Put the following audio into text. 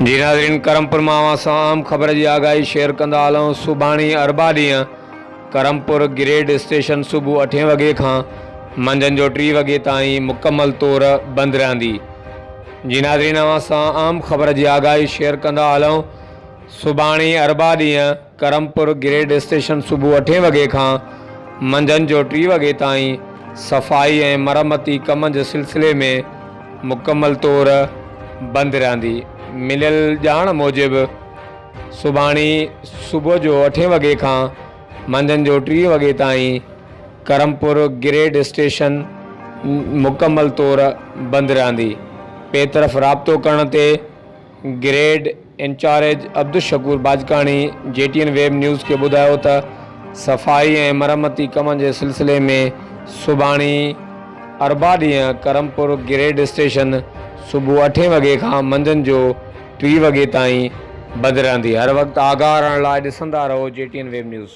جي ناظرين ڪرمپور مان اوهان سان اهم خبر جي آگاهي شيئر ڪندا هلون سڀاڻي اربع ڏينهن ڪرمپور گريڊ اسٽيشن صبح اٺين وڳي کان منجهند جو ٽي وڳي تائين مڪمل طور بند رهندي جي ناظرين اوهان سان اهم خبر جي آگاهي شيئر ڪندا هلون سڀاڻي اربع ڏينهن ڪرمپور گريڊ اسٽيشن صبح اٺين وڳي کان منجهند جو ٽي وڳي تائين صفائي ۽ مرمتي ڪمن جي سلسلي ۾ مڪمل طور بند رهندي. مليل ڄاڻ موجب سڀاڻي صبح جو اٺين وڳي کان منجهند جو ٽي وڳي تائين ڪرمپور گريڊ اسٽيشن مڪمل طور بند رهندي. ٻئي طرف رابطو ڪرڻ تي grade incharge Abdulshakoor Bajkani G T N web news کي ٻڌايو ته صفائي ۽ مرمتي ڪمن جي سلسلي ۾ سڀاڻي اربع ڏينهن ڪرمپور گريڊ اسٽيشن صبح اٺين وڳي کان منجهند جو ٽي وڳي تائين بند رهندي. هر وقت آگاهه رهڻ لاء ڏسندا رهو G T N web news.